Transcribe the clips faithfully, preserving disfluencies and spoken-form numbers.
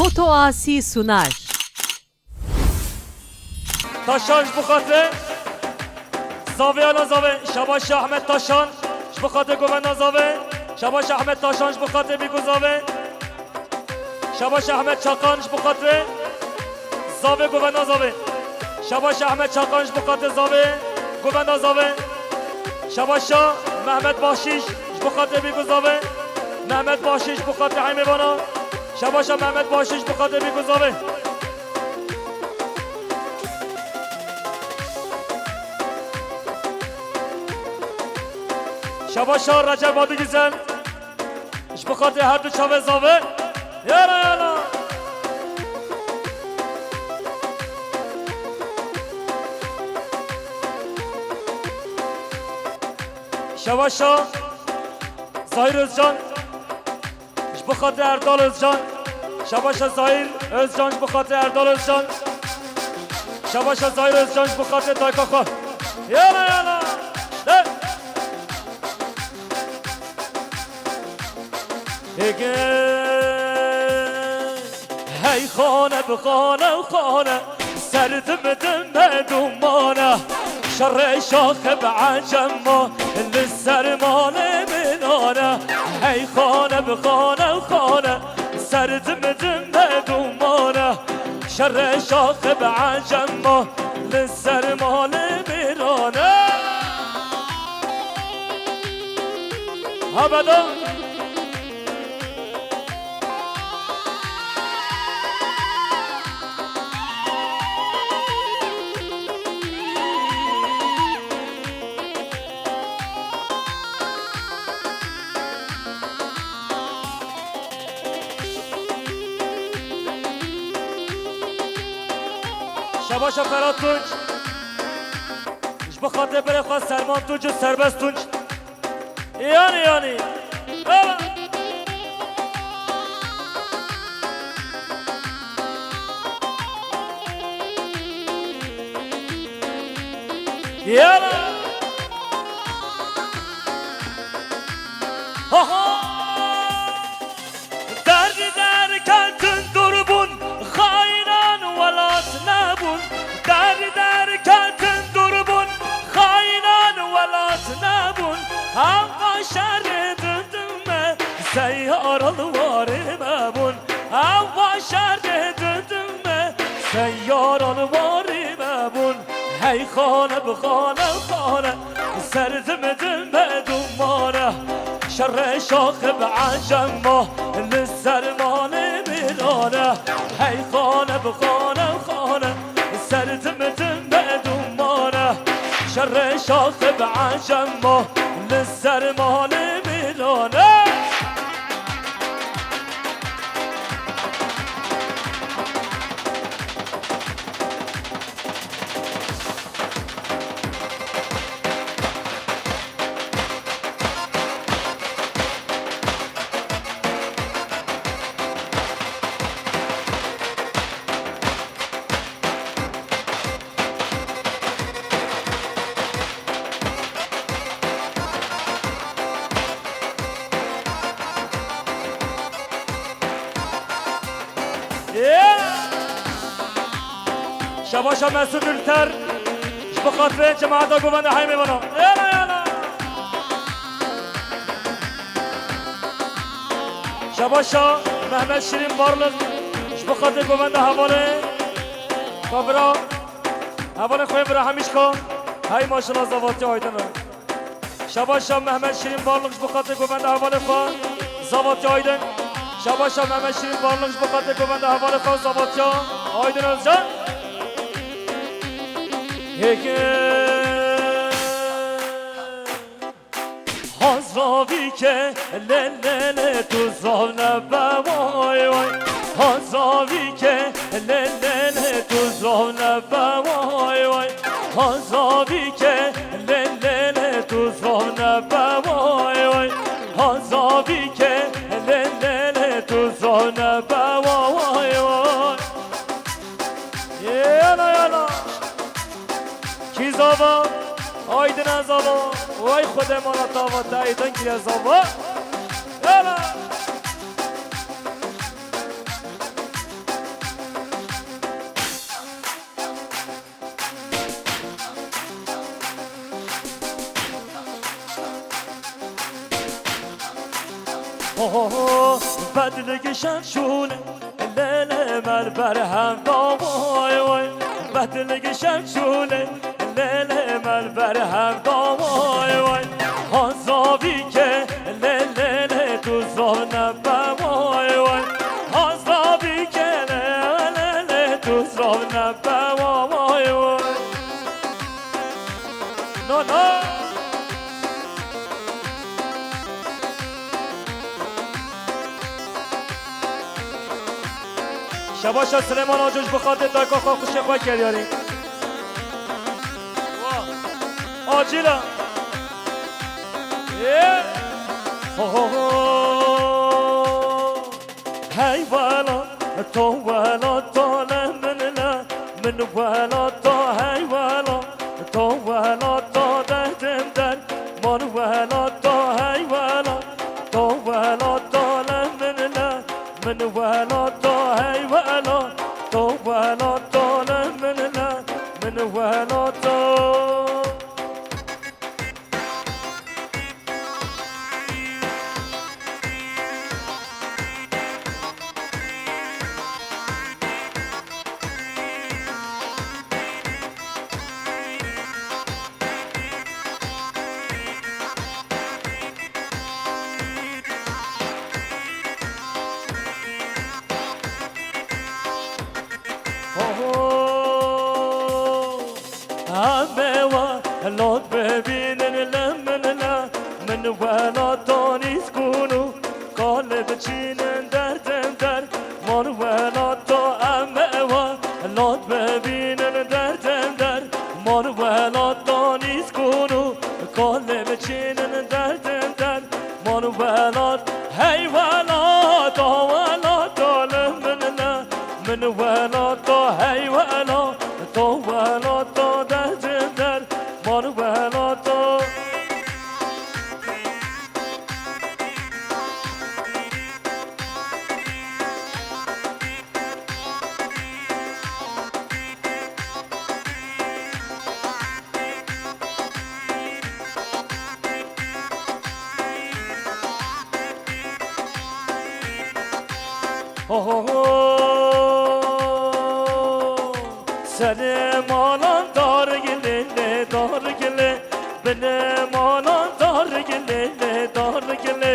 Otoasî Sunar. Taşan ji bo xatirê zavê ya na zavê. Şabaş Ahmet Taşan ji bo xatirê govenda zavê. Şabaş Ahmet Taşan ji bo xatirê bîgo zavê. Şabaş Ahmet Çakan ji bo xatirê zavê govenda zavê. Şabaş Ahmet Çakan ji bo xatirê zavê govenda zavê. Şabaşa Mehmet Bahşiş ji bo xatirê bîgo zavê. Mehmet Bahşiş ji bo xatirê heymê vana. Şabaşa Mehmet Bahşiş ji bo xatirê bîgo zavê. Şabaşa Recep Adı Güzel. Ji bo xatirê her du çavê zavê. Yana yana. Şabaşa Zahir Özcan. Ji bo xatirê Erdal Özcan. Şabaşa Zahir Özcan ji bo xatirê Erdal Özcan. Şabaşa Zahir Özcan ji bo xatirê dayka xwe. Yana yana. De. Hêgin, hey xane bi xane û xane, ser dim dim be dumane. Şerê şaxê bi ecema li ser malê min nane. Hey xane bi xane û xane, ser dim dim be dumane. Şerê şaxê bi ecema li ser malê min nane. Hebeda. Şabaşa Ferhat Tunç. Ji bo xatirê birê xwe Selman Tunç û Serbest Tunç. Yanî, yanî. Eva. Yana. Ha ha. Derdi derketin dûr bûn, xainan welat nebûn. Derdi derketin dûr bûn, xainan welat nebûn. Hevva şerê didime, seyar al warê me bûn. Hevva şerê didime, seyar al warê me bûn. Hey xane bi xane xane, ser dim dim be dumane. Şerê şaxê bi ecema li ser malê min nane. Hey xane bi xane xane, ser dim dim be dumane. Şerê şaxê bi ecema li ser malê min nane. Şabaşa Mesut Ülter, ji bo xatirê cemaeta govenda heymê vana. Yana yana. Şabaşa Mehmet Şirin Barlık, ji bo xatirê govenda hevalê xwe bira, hevalê xwe bira Hemîşka, hey maşallah zavatiya Aydin e. Şabaşa Mehmet Şirin Barlık ji bo xatirê govenda hevalê xwe Zavatya Aydin. Şabaşa Mehmet Şirin Barlık ji bo xatirê govenda hevalê xwe Zavatya Aydin Özcan. Heke. Hazavî ke lê lê lê tu zav nebe vay vay. Hazavî ke lê lê lê tu zav nebe vay vay. Hazavî ke lê lê lê tu zav nebe vay vay. Hazavî ke lê lê lê tu zav nebe vay vay. Yana yana. Kî zava? Aydin e zava. Vay xwedê mala tava te Aydin kî ye zava. Yana. Ho, ho, ho, bedlig şev şûle, lê, lê, me li ber hev da, way, way. Bedlig şev şûle, lê, lê, me li ber hev da, way, way. Hazavî ke, lê, lê, lê, tu zav nebe, way, way. Hazavî ke, lê, lê, lê, tu zav nebe, way, way. No, no. Şebaşa Silêman Acoş bi xatirê dayika xwe xwişkê xwe kir yarî. Wa. Acîl e. Ê. Ho, ho, ho. Hey wela, to wela, to le min le, min wela, to hey wela, to wela, to derdin der, mon wela, to hey wela, to wela, to le min le, min wela, to hey wela, to wela, to le min le, min wela, to. Ho, ho. Em ê welat bibînin li min le, min welata nîskûn û kalê biçînin derdin der. Mon welata em ê welat bibînin derdin der. Mon welata nîskûn û kalê biçînin derdin der. Mon welat, hey welata, welata li min le. Min welata, hey welata, welata derdin der, man welata. Ho, ho, ho. Serê malan dar gilê, lê dar gilê. Binê malan dar gilê, lê dar gilê.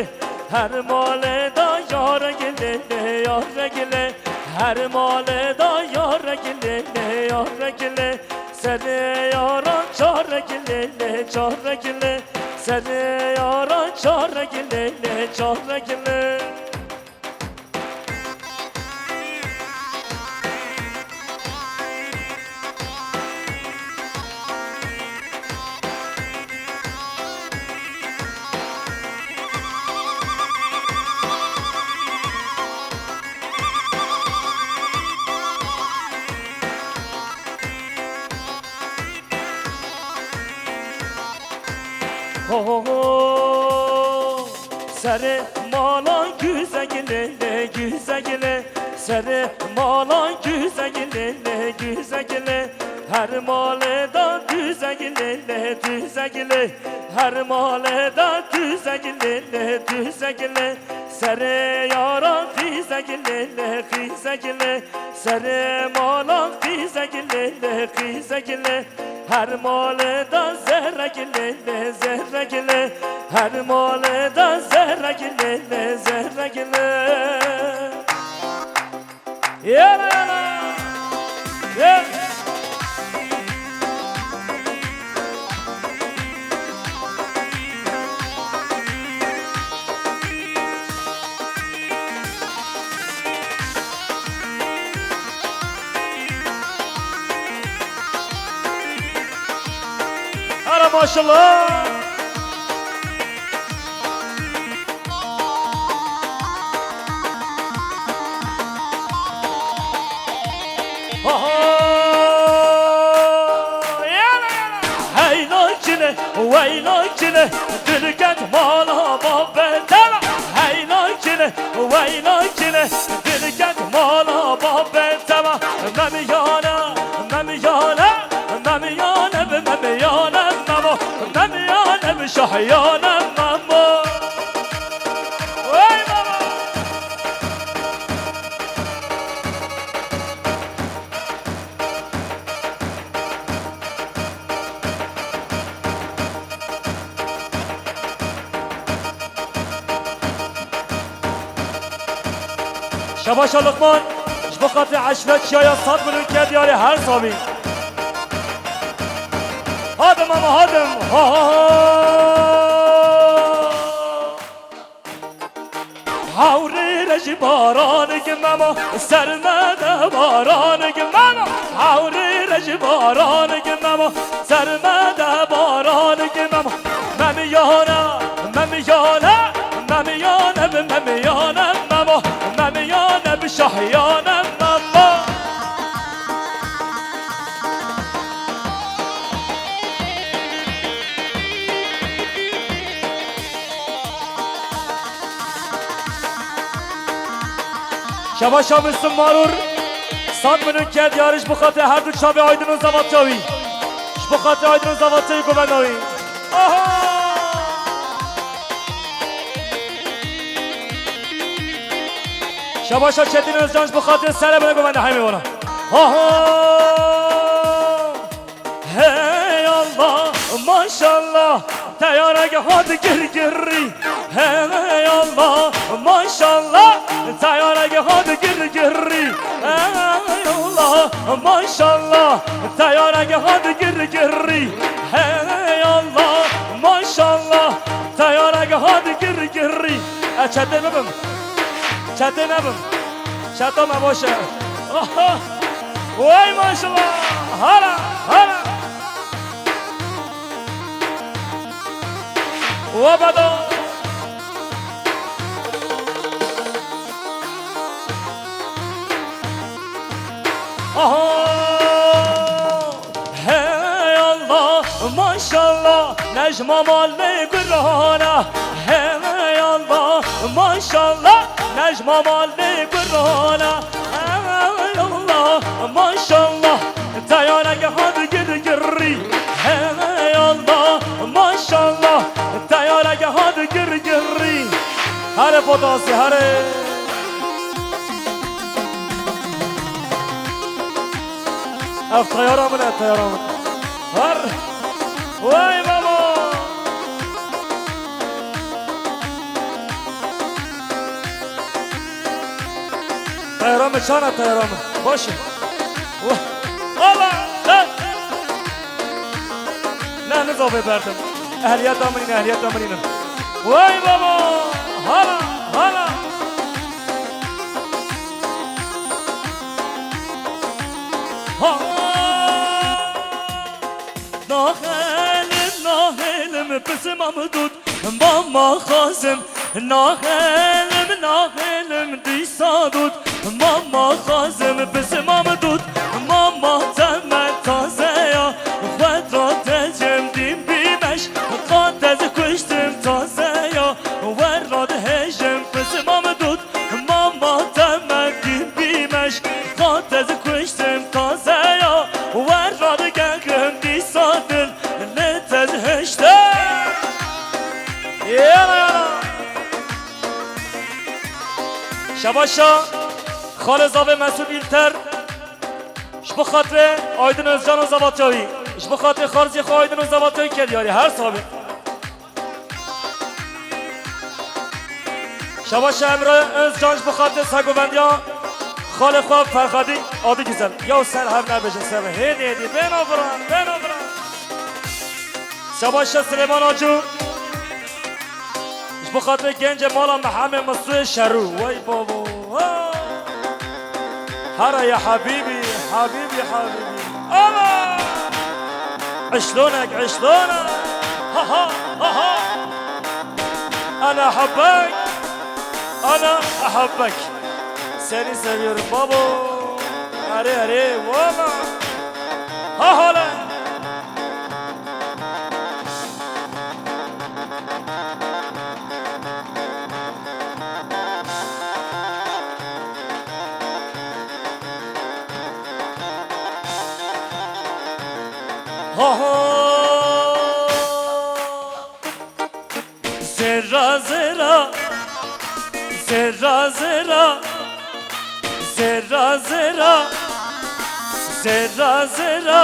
Her malê da yar gilê, lê yar gilê. Her malê da yar gilê, lê yar gilê. Serê yaran çar gilê, lê çar gilê. Serê yaran çar gilê, lê çar gilê. Ho, ho, ho. Serê malan güzegilê, lê güzegilê. Serê malan güzegilê, lê güzegilê. Her malê da düzegilê, lê düzegilê. Her malê da düzegilê, lê düzegilê. Serê yaran xîzegilê, lê xîzegilê. Serê malan xîzegilê, lê xîzegilê. Her malê da zehre gilê, lê zehre gilê. Her malê da zehre gilê, lê zehre gilê. Yala, yala. Ye. Ara maşallah. Ho, ho. Yala, yala. Hey nakine, wey nakine, dil ket mala babê te va. Hey nakine, wey nakine, dil ket mala babê te va. Mem yane, mem yane, mem yane, bi mem yane, memo. Mem yane, bi şah yane, memo. Wey Şebaşa Luqman, ji bo xatirê eşret çiyaya sed milyon ke diyarê her sabî. Hadim ama hadim. Ha, ha, ha. Hawrê re ji baranik memo, ser me de baranik memo. Hawrê re ji baranik memo, ser me de baranik memo. Memiyane, memiyane, memiyane, memiyane memo. Memiyane bi şahiyane memo. Şebaşa Müslüm Marur, sed milyon ke diyarî ji bo xatirê her du çavê Aydin û Zevatya wî. Ji bo xatirê Aydin û Zevatya wî govenda wî. Aha! Şebaşa Çetin Özcan ji bo xatirê serê bine govenda hemê wana. Aha! Hey Allah, maşallah, teyarege hadi gir girri. Hey Allah, maşallah, teyarege hadi gir girri. Hey Allah, maşallah, teyarege hadi gir girri. Hey Allah, maşallah, teyarege hadi gir girri. E, çetê bibim. Çetê nebim. Çeta me baş e. Aha. Vay maşallah. Hala, hala. Wa bado. Aha. Hey Allah, maşallah, Necma malê gurana. Hey Allah, maşallah, Necma malê gurana. Hey Allah, maşallah, teyarege hadi gir girri. Hey Allah, maşallah, teyarege hadi gir girri. Hare potasi, hare. Ev teyara min e, teyara min. Her. Vay baba. Teyara min çana teyara min. Baş e. Vay. Allah. Lan. Ne nizavê berdim. Ehliyeta min îne, ehliyeta min îne. Vay baba. Hala, hala. Ha! Naxelim, naxelim, pisma min dût, mama xazim. Naxelim, naxelim, dîsa dût, mama xazim, pisma min dût, mama te me taze ya. Xwedra te cem dîn bîmeş, qat ez kuştim taze ya. Werra dihêjim, pisma min dût, mama te me dîn bîmeş, qat ez kuştim taze ya. Werra digexim dîsa dil, li te dihêştim. Yana, yana. Şebaşa, xalê zavê Mesûd Îlter, ji bo xatirê Aydin Özcan û Zevatya wî, ji bo xatirê xalzî xwe Aydin û Zevatya wî ke diyarî, her sabî. Şebaşa Emre Özcan ji bo xatirê sergovendiya xalê xwe Ferhadî Adigüzel. Yaw ser hev nebêjin ser hev. Hêdî hêdî. Bêno viran, bêno viran. Şebaşa Silêman Acû. Ji bo xatirê gencê mala Mehemê Misûyê Şerû. Wey babo. Ha. Hara ya habibi, habibi, habibi. Ama! Işlonek, işlonek. Ha, ha, ha, ha. Ana habbek. Ana habbek. Seni seviyorum babo. Are, are, valla. Ha, hala. Ha ha. Zerra zerra, zerra zerra, zerra zerra, zerra zerra.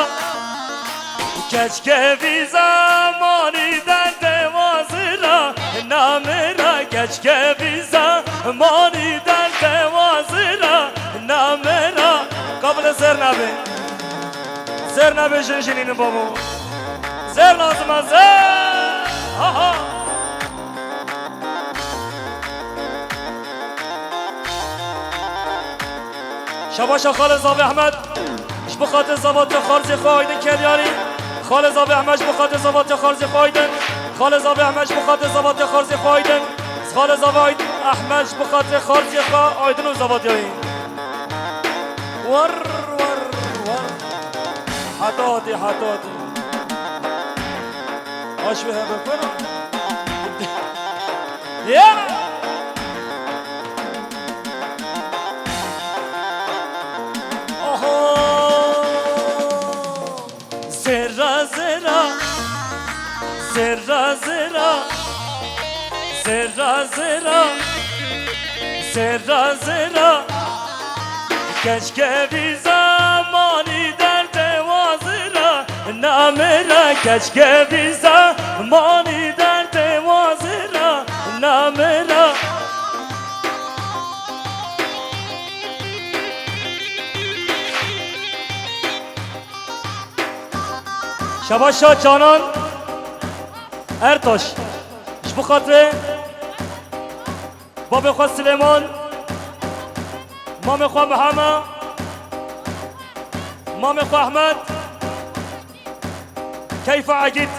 Keçke vî zemanî derdê wazira, namira keçke vî zemanî derdê wazira. Nebêjin jinînin babo. Zêr lazim e, zêr. Ha, ha. Şabaşa Xalê Zavê Ehmed. Ji bo xatir zavatiya xarzê xwe Aydin Kelyarî. Xalê Zavê Ehmed ji bo xatir zavatiya xarzê xwe Aydin. Xalê Zavê Ehmed ji bo xatir zavatiya xarzê xwe Aydin. Xalê Zavê Ayd-, Ehmed ji bo xatir xarzê xwe Aydin û zavatiya wî. War, war, war. Heta hatî, heta hatî. Aş ve hebe kona. Ya! Oho! Zêra, zêra, zêra, zêra, zêra, zêra, zêra, zêra. Keşke vî zemanî derdê wazira namira, keşke vî zemanî derdê wazira namira. Şabaşa Canan Ertaş. Ji bo xatirê babê xwe Silêman, mamê xwe Miheme, mamê xwe Ehmed, Keyfa Egîd,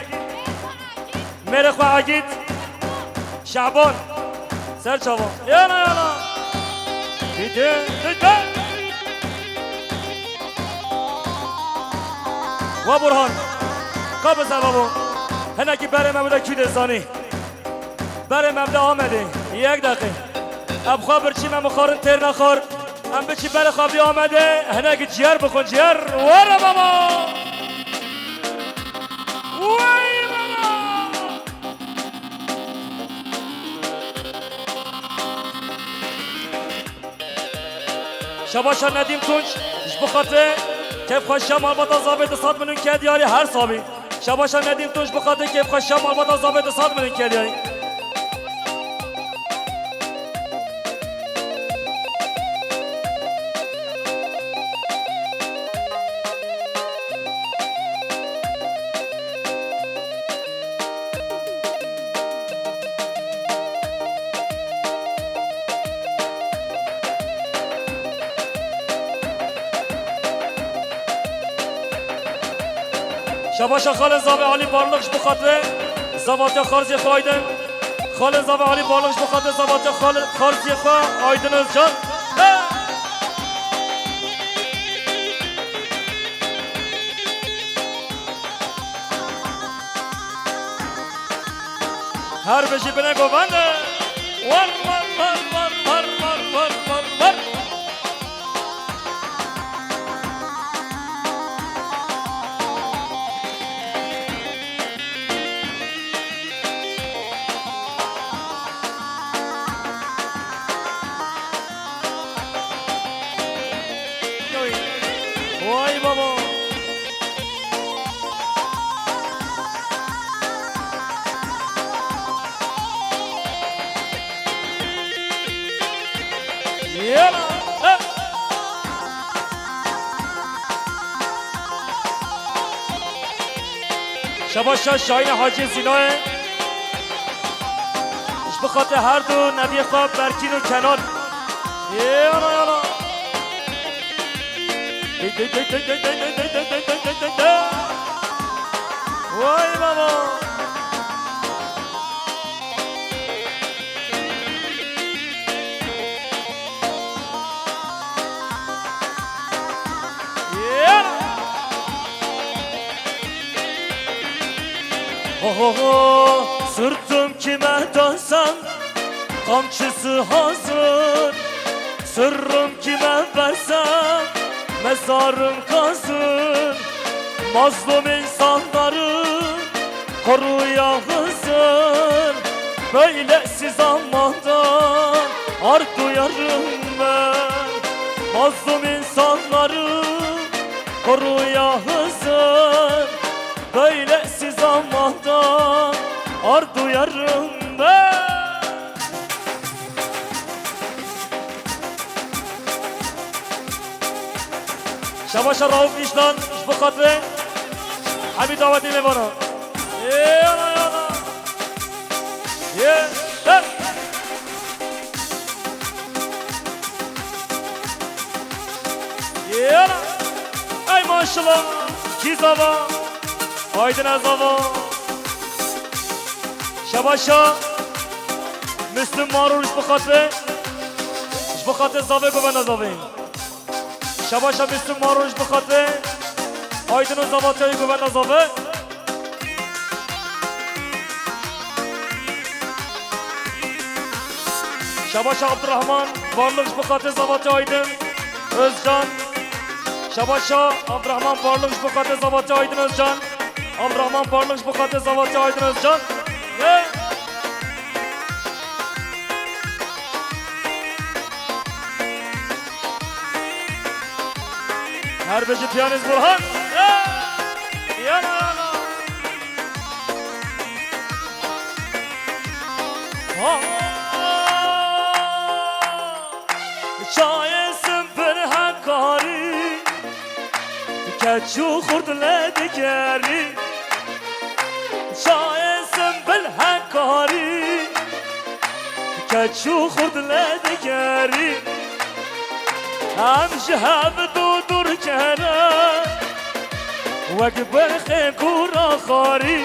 mêrê xwe Egîd, Şaban, ser çavan. Yana, yana. Dide, dide. Wa Burhan. Ka bize babo. Hinekî berê me bide kû dê zanî. Berê me bide Amedê. Yek deqe. Ev xwe birçî me mixwarin têr nexwar. Em biçî berê xwe bî Amedê. Hinekî ciyer bixwin ciyer. Were baba. Wey baba. Şabaşa Nedîm Tunç, ji bo xatirê kêfxweşiya malbata Zavê du sed milyon ke diyarî her sabî. Şabaşa Nedîm Tunç, ji bo xatirê kêfxweşiya malbata Zavê du sed milyon ke diyarî. Şabaşa Xalê Zavê Alî Barlix ji bo xatirê zavatiya xarzê xwe Aydin. Xalê Zavê Alî Barlix ji bo xatirê zavatiya xalê, xarzê xwe Aydin Özcan. He! Her bijî binê govende. War, war, war. Vay baba. Yela. Şabaşa Şahînê Hacî Zînayê. Ji bo xatirê her du neviyê xwe Berkîn û Kenan. Yela, yela. Vay baba. Ho ho ho, sırtım kime dönsem, kamçısı hazır. Sırrım kime versem, mezarım kazın. Mazlum insanları koruya Hızır. Böylesi zamandan ar duyarım ben. Mazlum insanları koruya Hızır. Böylesi zamandan ar duyarım ben. Şabaşa Rauf Niştan, ji bo xatirê Hemî dawetê mêvana. Ê, ana, ana. Ê, ê. Ê, ana. Ey maşallah. Kî zava? Aydin ez zava. Şebaşa. Müslüm Marur ji bo xatirê. Ji bo xatirê zavê govenda zavê. Şebaşa Müslüm Marur ji bo xatirê Aydin û Zavatya wî govenda zave. Şebaşa Abdurrahman Varlık ji bo xatirê Zavatya Aydin Özcan. Şebaşa Abdurrahman Varlık ji bo xatirê Zavatya Aydin Özcan. Abdurrahman Varlık ji bo xatirê Zavatya Aydin Özcan. Hey! Her bijî piyanîst Burhan. Yana yana. Ha. Çayê simpir hekarî. Keç û xurt lê dikerî. Çayê simbil hekarî. Keç û xurt lê dikerî. Em ji hev dû dûr kere. Wek berxê ku raxarî.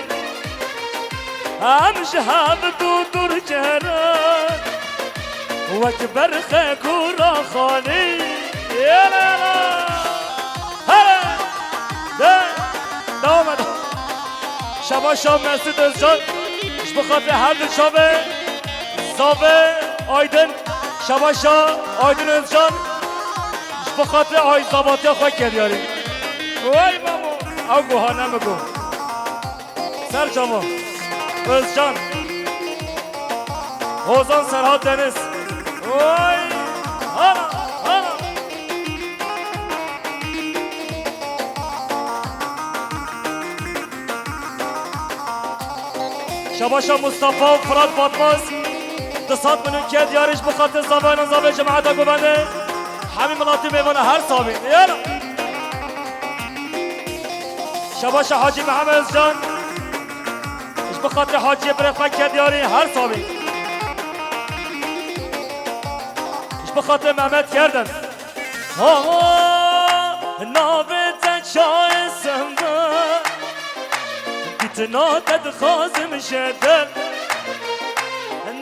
Em ji hev dû dûr kere. Wek berxê ku raxarî. Yê lê lê. Hele! De, devam et. Şebaşa Mesut Özcan, ji bo xatirê her du çavê, zavê Aydin, şebaşa Aydin Özcan, ji bo xatirê ay zavatiya xwe ked yarî. Wey mamo, ew guha ne min got. Ser çava. Özcan. Hozan Serhat Deniz. Oy! Hala! Hala! Şebaşa Mustafa û Fırat Batmaz. Du sed milyon ked yarî ji bo xatir zavanan zavê cemaeta govende. Hemî milatî mêvana her sabî. Yala! Şebaşa Hacî Mihemed Özcan. Ji bo xatirê Haciyê birê xwe ked yarî her sabî. Ji bo xatirê Mehmet Kerden. Ha, navê te çayê simbe. Gitna te dixwazim ji dil.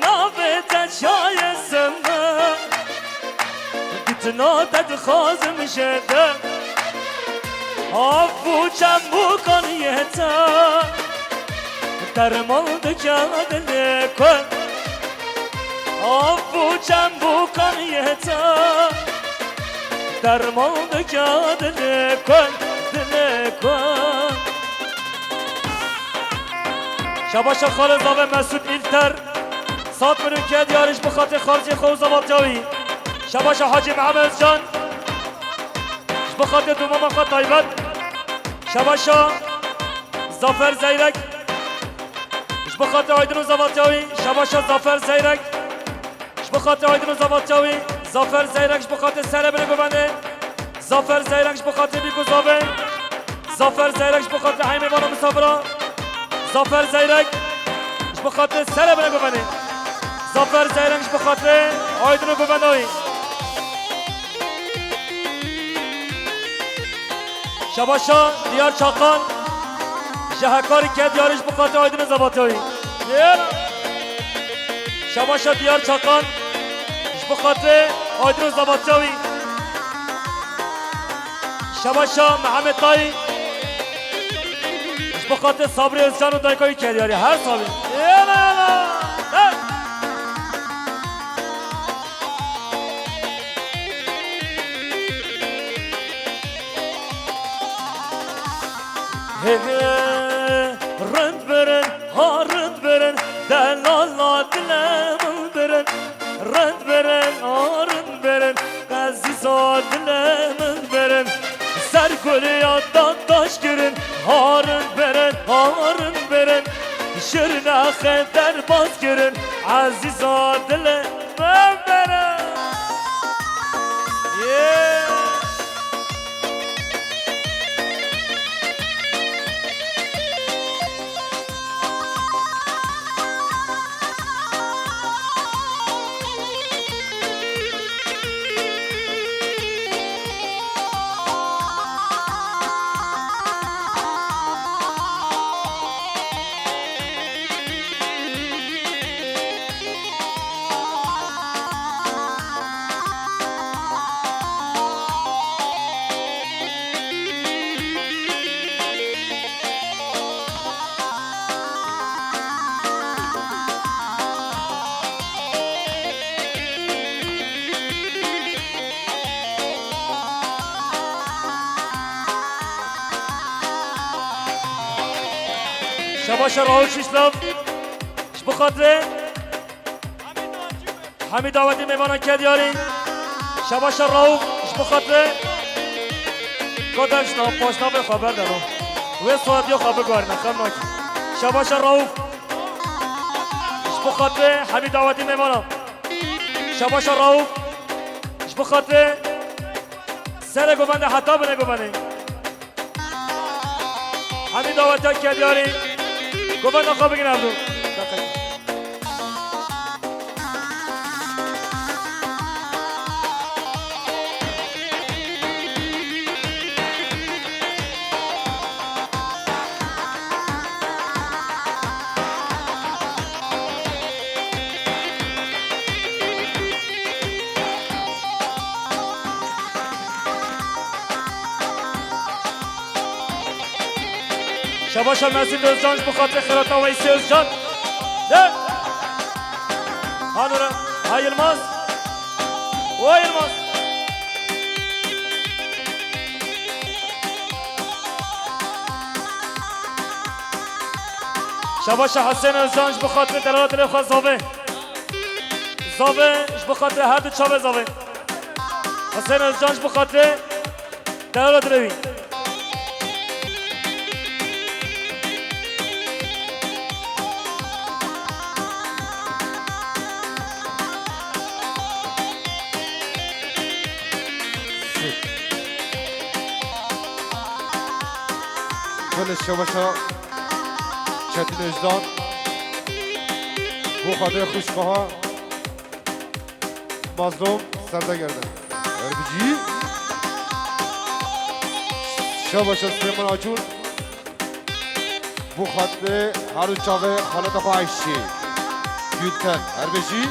Navê te çayê simbe. Gitna te dixwazim ji te. Av û çembûkan yê te derman dike dilê ku. Av û çembûkan yê te derman dike dilê ku, dilê ku. Şebaşa Xalid Zave Mesut İlter. Sat min û ked yarî ji bo xatirê xalcê xwe û zavatya wî. Şebaşa Hacî Mihemed Özcan. Ji bo xatirê domama xwe taybet. Şebaşa Zafer Zeyrek. Ji bo xatirê Aydin û zavatya wî. Şebaşa Zafer Zeyrek. Ji bo xatirê Aydin û zavatya wî. Zafer Zeyrek ji bo xatirê serê binê govendê. Zafer Zeyrek ji bo xatirê bîk û zavê. Zafer Zeyrek ji bo xatirê heymê vana misafira. Zafer Zeyrek ji bo xatirê serê binê govendê. Zafer Zeyrek ji bo xatirê Aydin û govenda wî. Şebaşa Diyar Çakan ji hekarî ked yarî ji bo xatirê Aydin û zavatya wî. Şebaşa Diyar Çakan ji bo xatirê Aydin û zavatya wî. Şebaşa Mihemed Tayî ji bo xatirê Sabrî Özcan û dayika wî ked yarî. Her sabî. Yala, yala. Hey! Hê hê, rind birin, ha rind birin, delala dilê min birin. Rind birin, ha rind birin, ezîza dilê min birin. Ser guliya dan taş kirin, ha rind birin, ha rind birin. Şirnexê derbas kirin, ezîza dilê min birin. Yeah. Şer Rauf Şîşlav. Ji bo xatirê Hemî dawetî mêvanan ke diyarî. Şebaşa Rauf ji bo xatirê. Ka dev ji nav paşnavê xwe berdero. Wê soyetiya xwe biguherîne, xem nake. Şebaşa Rauf. Ji bo xatirê Hemî dawetî mêvanan. Şebaşa Rauf. Ji bo xatirê serê govende heta binê govendê. Hemî dawetiya ke diyarî. Govenda xwe bigin hevdu. Şebaşa Mesut Özcan ji bo xatirê xêrata Weysî Özcan. De. Hanure. Ha Yilmaz. O Yilmaz. Şebaşa Hüseyin Özcan ji bo xatirê delala dilê xwe Zavê. Zavê ji bo xatirê her du çavê Zavê. Hüseyin Özcan ji bo xatirê delala dilê wî. Gelê Şebaşa Çetin Özcan. Bo xatirê xwişka ha. Mazlum Serdegerde. Erbicî. Şebaşa Süleyman Acun. Bo xatirê her du çavê xaleta xwe Ayşê. Gülten. Erbicî.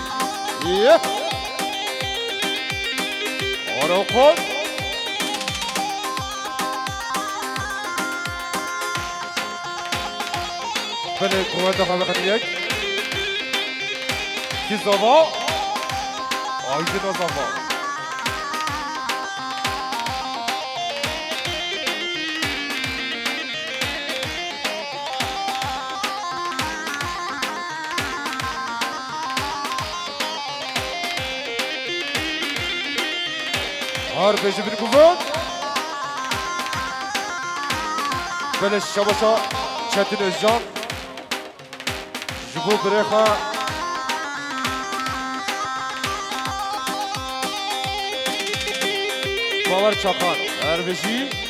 Ye. Orokon. Belê, kuvvete xwe bixin yek. Kî zava? Aydin o zava. Har beji bir kuvvet. Belê Şebaşa Çetin Özcan. Ji bo birê xwe Bawer Çakan. Her bijî.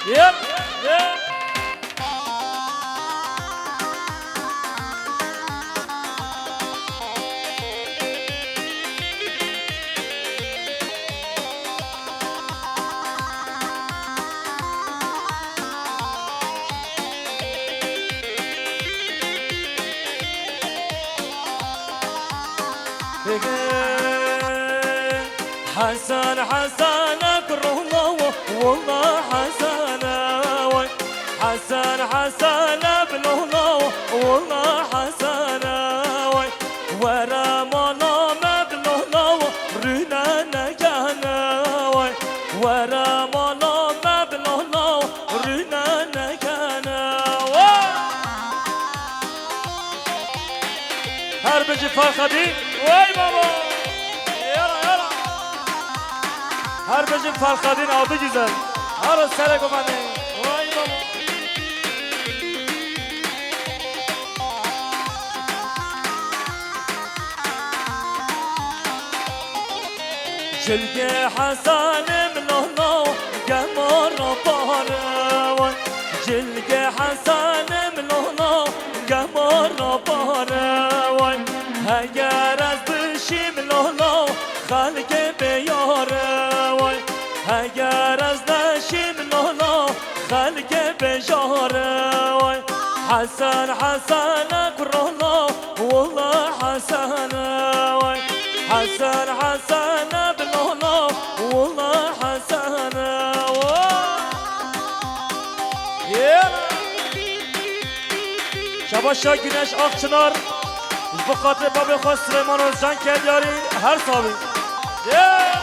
Yep, yep. Hesen, Hesen, e bi rola we, wela Hesen, e, way. Hesen, Hesen, e bi rola we, wela Hesen, e, way. Were mala me bi rola we, rûne nekene, way. Were mala me bi rola we, rûne nekene, way. Her bijî Ferxedîn. Wey baba. Yara, yara. Her bijî Ferxedîn adı güzel. Her o serê guvenê. Wey baba. Cilgê Hesenê min lolo gemara pare way. Cilgê Hesenê min lolo gemara pare way. Heger ez bişîm lolo xelkê bê yare way. Heger ez neşîm lolo xelkê bê jare way. Hesen, Hesen, e kurolo, wela Hesen, e, way. Hesen, Hesen, e bi lolo, wela Hesen, e, way. Yena. Şebaşa Güneş Akçınar, ji bo xatirê babê xwe Silêman Özcan ke diyarî her sabî. Yeah!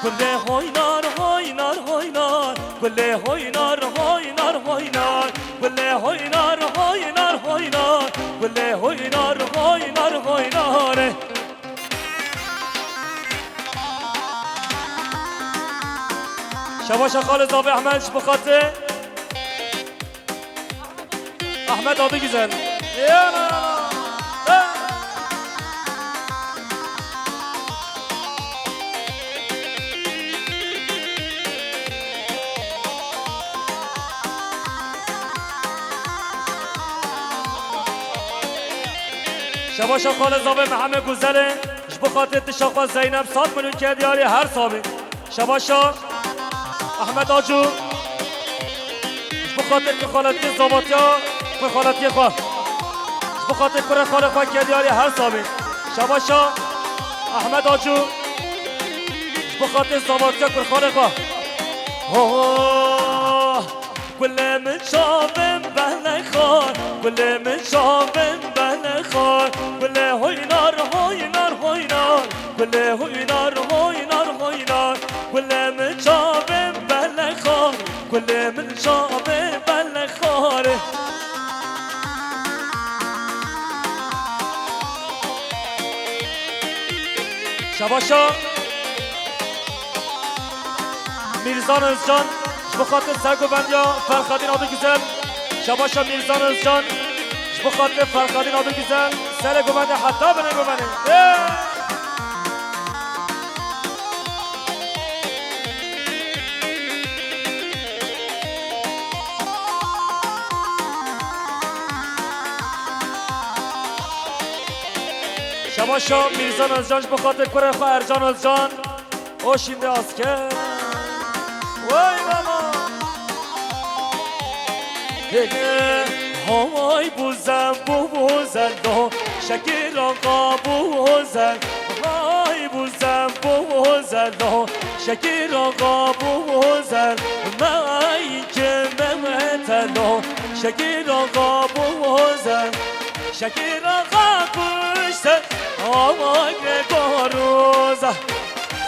Gulê hoynar, hoynar, hoynar. Gulê hoynar, hoynar, hoynar. Gulê hoynar, hoynar, hoynar. Gulê hoynar, hoynar, hoynar. Şebaşa Xalid Zavê Ehmed ji bo xatirê Ahmet Adı Güzel. Yana, yana. Ha! Şebaşa Xalid Zavê Mihemed Güzelê ji bo xatirê dişa xwe Zeynep sed milyon ke diyarî her sabî. Şebaşa Ahmet Acu. Ji bo xatir kurxaletiya zavatiya kurxaletiya xwe. Ji bo xatir kurê xalê xwe ke diyarî her sabî. Şebaşa Ahmet Acu. Ji bo xatir zavatiya kurxalê xwe. Ho, ho. Gulê min çavên belexar, gulê min çavên belexar. Gulê hoynar, hoynar, hoynar. Gulê hoynar, hoynar, hoynar. Gulê min çavên belexar, gulê min çavên belexar. Şebaşa Mîrzan Özcan, ji bo xatir sergovendiya Ferxadîn Adı Güzel. Şebaşa Mîrzan Özcan, ji bo xatir Ferxadîn Adı Güzel. Serê govendê heta binê govendê. Ê! Şebaşa Mîrzan Özcan ji bo xatir kurê xwe Ercan Özcan. O şimdi asker. Vay baba. Hey, hey. Hay bu zem bu bu zendo. Şekil ağa bu zel. Hay bu zem bu bu zendo. Şekil ağa bu zel. Meyke Mehmet Elo. Şekil ağa bu zel. Şekil ağa kuşse. Ama Gregoruza.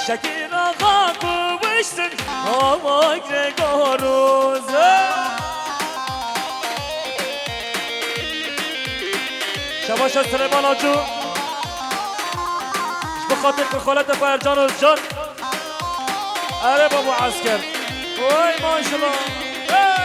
Şekil ağa kuvuşsun, ama Gregoruza. Şebaşa Silêman Acu. Ji bo xatir kurxaleta xwe Ercan Özcan. Erê babo esker. Vay maşallah. Hey!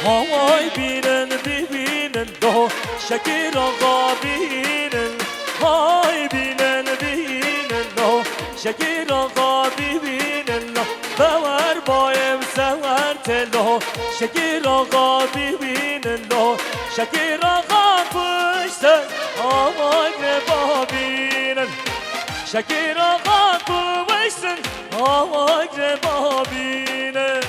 Hay bînin bibînin lo, Şekîr Axa bînin. Hay bînin bînin lo, Şekîr Axa bibînin lo. Bewer bayê sewer tê lo, Şekîr Axa bibînin lo. Şekîr Axa kuştin, hay grê babînin. Şekîr Axa kuştin, hay grê babînin.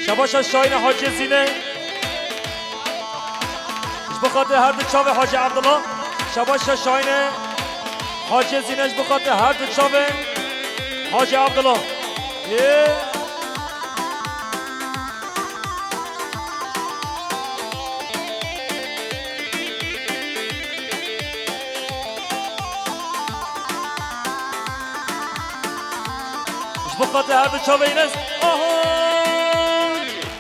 Şebaşa Şahîne Hacê Zîne. Ji bo xatir her du çavê Hacê Evdila. Şebaşa Şahîne Hacê Zîne ji bo xatir her du çavê Hacê Evdila. Yê. Ji bo xatir her du çavê Înes. Aha!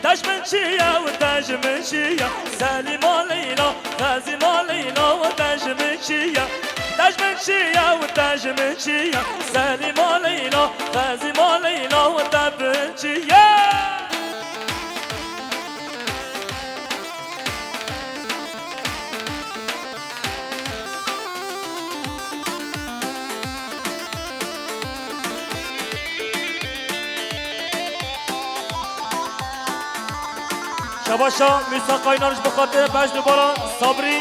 Dej min çi ye û dej min çi ye? Selîma Leyla, Fezîma Leyla û dej min çi ye? Dej min çi ye û dej min çi ye? Selîma Leyla, Fezîma Leyla û te bin çi ye? Şebaşa Mîsa Qaynar ji bo xatir Bejnûbara Sabrî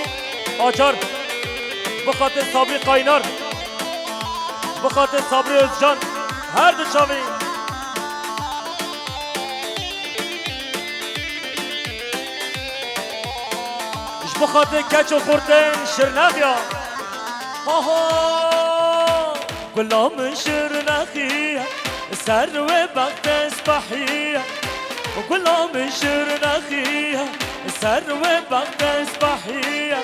Acar. Ji bo xatir Sabrî Qaynar. Ji bo xatir Sabrî Özcan. Her du çavî. Ji bo xatir keç û xurtên Şirnexê ya. Aha! Gula min Şirnexê ye, ser wê bextê spehî ye. Gula min Şirnexê ye, ser wê bextê spehî ye.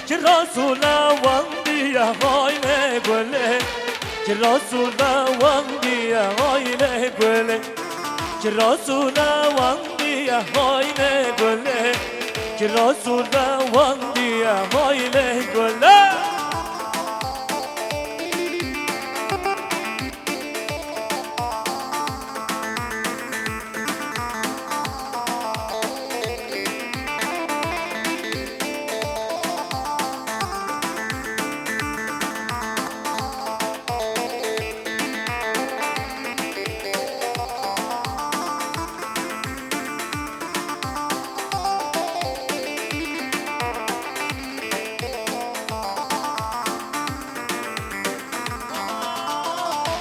Kiraz û lewendî ye, hay lê gulê. Kiraz û lewendî ye, hay lê gulê. Kiraz û lewendî ye, hay lê gulê. Kiraz û lewendî ye, hay lê gulê.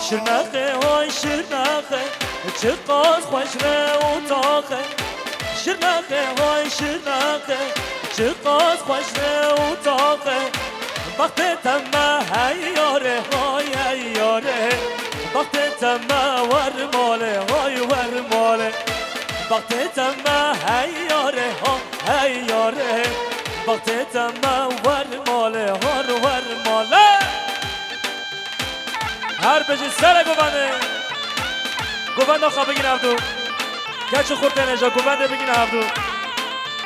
Şirnexê, hay Şirnexê, çiqas xweş rê û taxê. Şirnexê, hay Şirnexê, çiqas xweş rê û taxê. Bextê te me hey yarê, hay hey yarê. Bextê te me wer malê, hay wer malê. Bextê te me hey yarê, ha hey yarê. Bextê te me wer malê, har wer malê. Her bijî sere govendê. Govenda xwe bigîne hevdu. Keç û xurtên hêja govendê bigîne hevdu.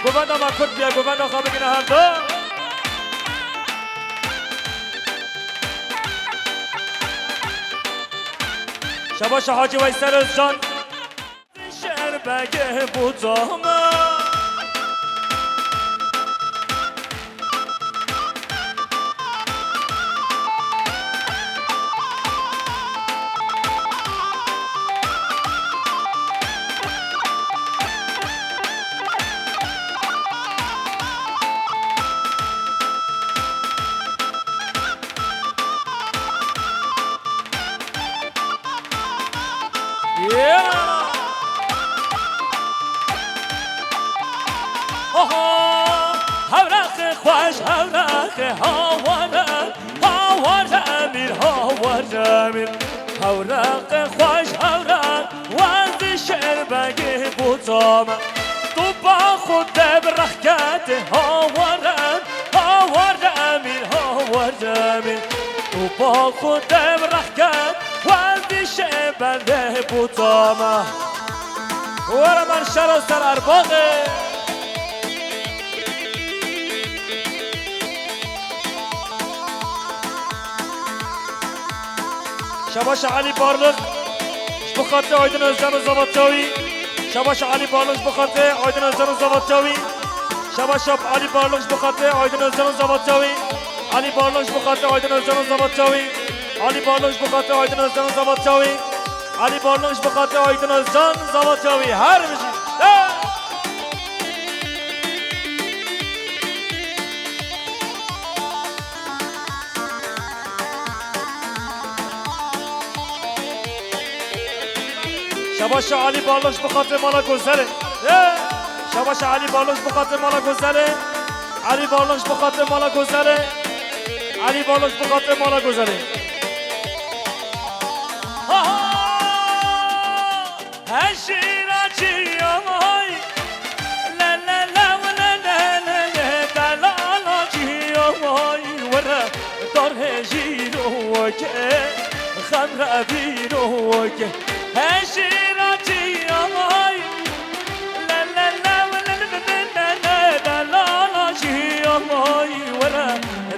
Govenda me kurt bûye, govenda xwe bigîne hevdu. Şebaşa Hacî Weysel Özcan. Şerbegê bû cama. Oho! Hewreqê xweş, hewreqê hawar e, hawar e emîr, hawar e emîr. Hewreqê xweş, hewreq, wezî şêrbegê bû cama. Tu ba xwe de bi rexketê hawar e, hawar e emîr, hawar e emîr. Tu ba xwe de bi rexket, wezî şêbendê bû cama. Were men şero ser Erbaxê. Şebaşa Elî Barlix, ji bo xatirê Aydin Özcan û Zavat Çawî. Şabaş Elî Barlok ji bo xatirê Aydin Özcan û zavatîya wî. Şabaş Elî Barlok ji bo xatirê Aydin Özcan û zavatîya wî. Elî Barlok ji bo xatirê Aydin Özcan û zavatîya wî. Elî Barlok ji bo xatirê Aydin Özcan û zavatîya wî. Elî Barlok ji bo xatirê Aydin Özcan û zavatîya wî. Her bijî. Hey! Şabaşa Elî Barlok ji bo xatirê mala Gozelê. Ye! Şabaşa Elî Barlok ji bo xatirê mala Gozelê. Elî Barlok ji bo xatirê mala Gozelê. Elî Barlok ji bo xatirê mala Gozelê. Ha, ha! Hejîra çiyay, le, le, le, le, le, le, le, delala çiyay, were dar hejîroke, xem re vîroke. Hejîra çiyay, le, le, le, le, le, le, le, le, delala çiyay, were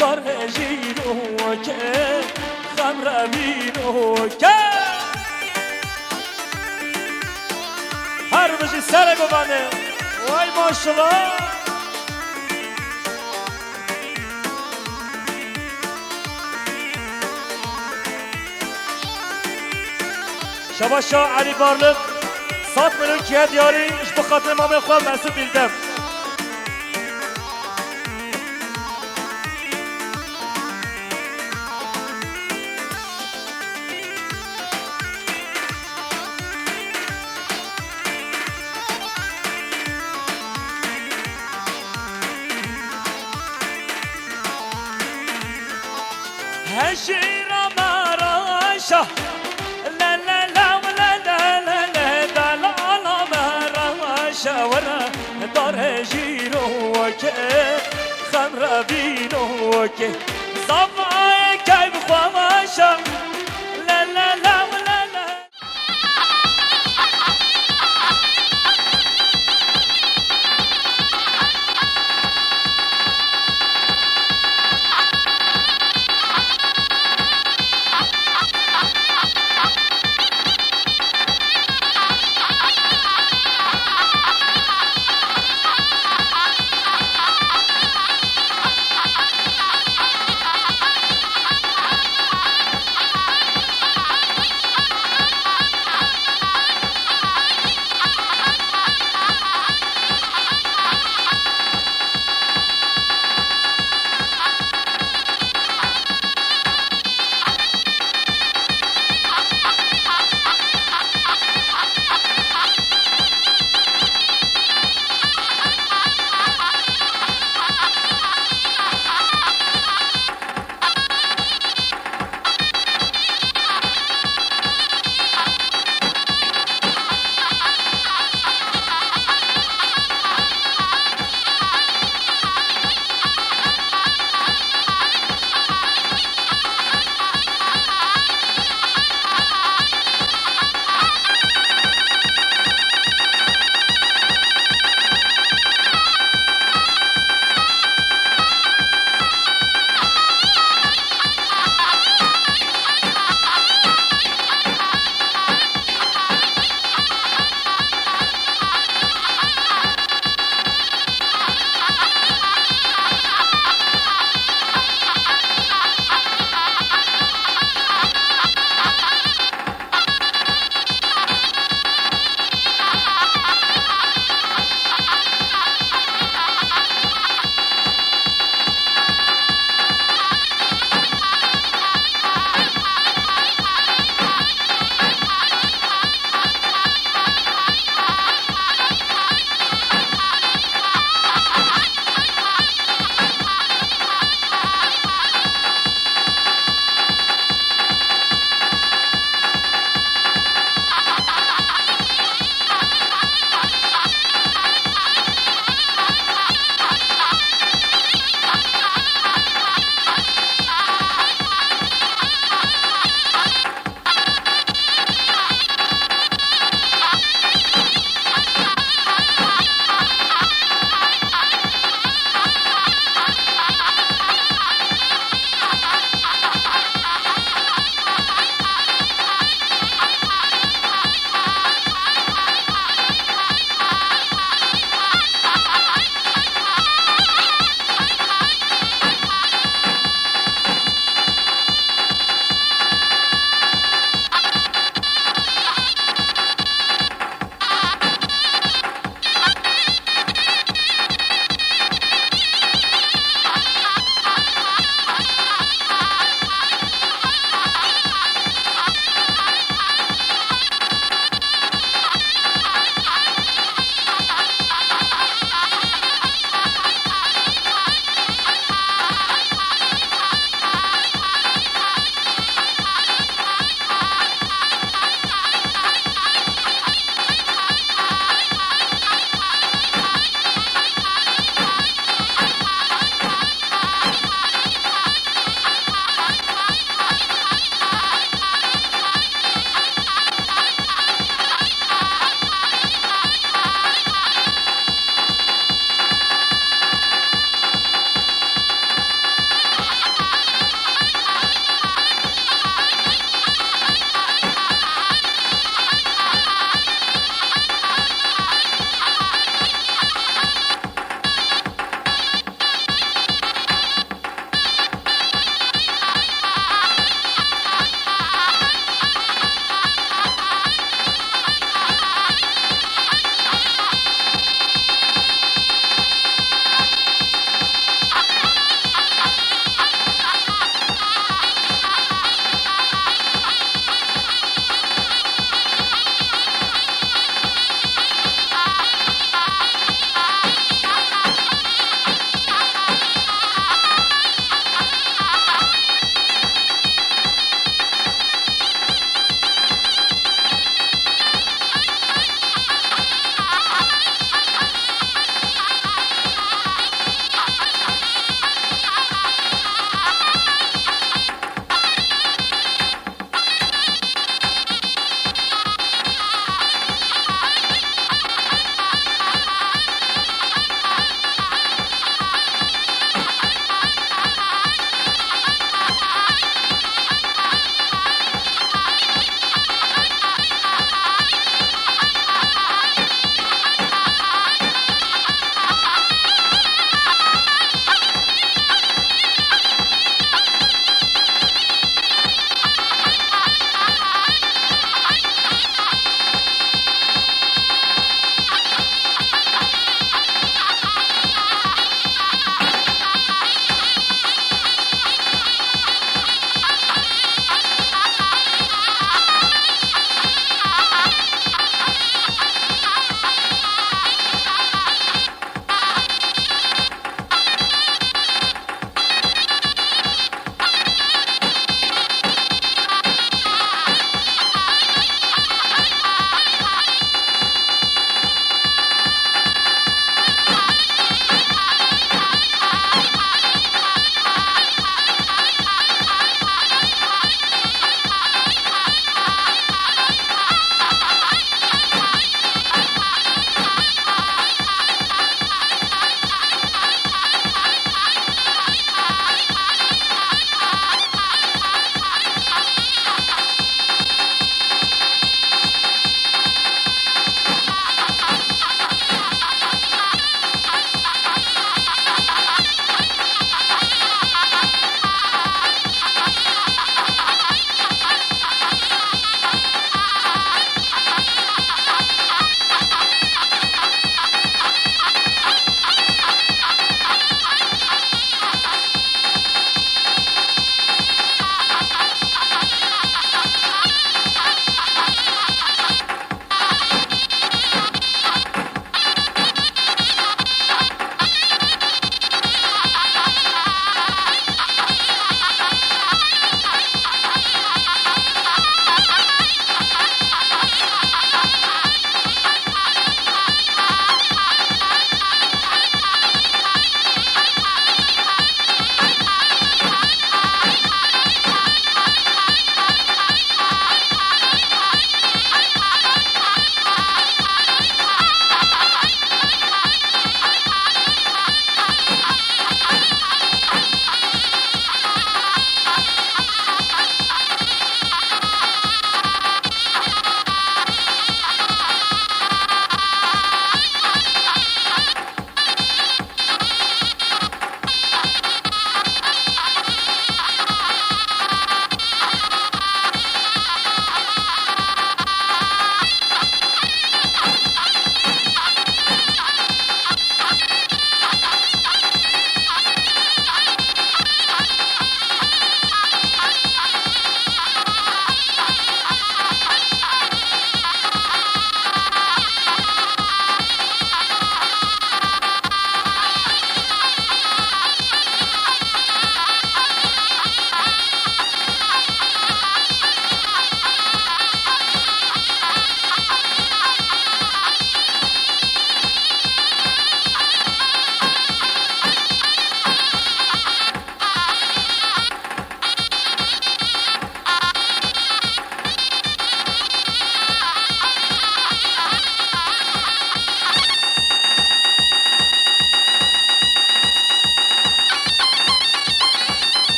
dar hejîroke, xem re vîroke. Her bijî serê bibane. Way maşallah. Şabaşa Elî Barlok, sed milyon kiye diyarî, ji bo xatirê mamê xwe Mesûd Bîldem. Hejîra me raşa, le, le, le, le, le, le, le, delala me raşa, were dar hejîroke, xem re vînoke. Zavayê keyf xweşa, le, le, le, le, le.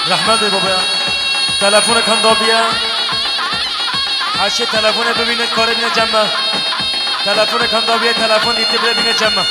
Rehmet bê babaya. Telefonek handa biye. Her şey telefone bibîne, karê bîne cem me. Telefonek handa biye, telefon dîtî bile bîne cem me.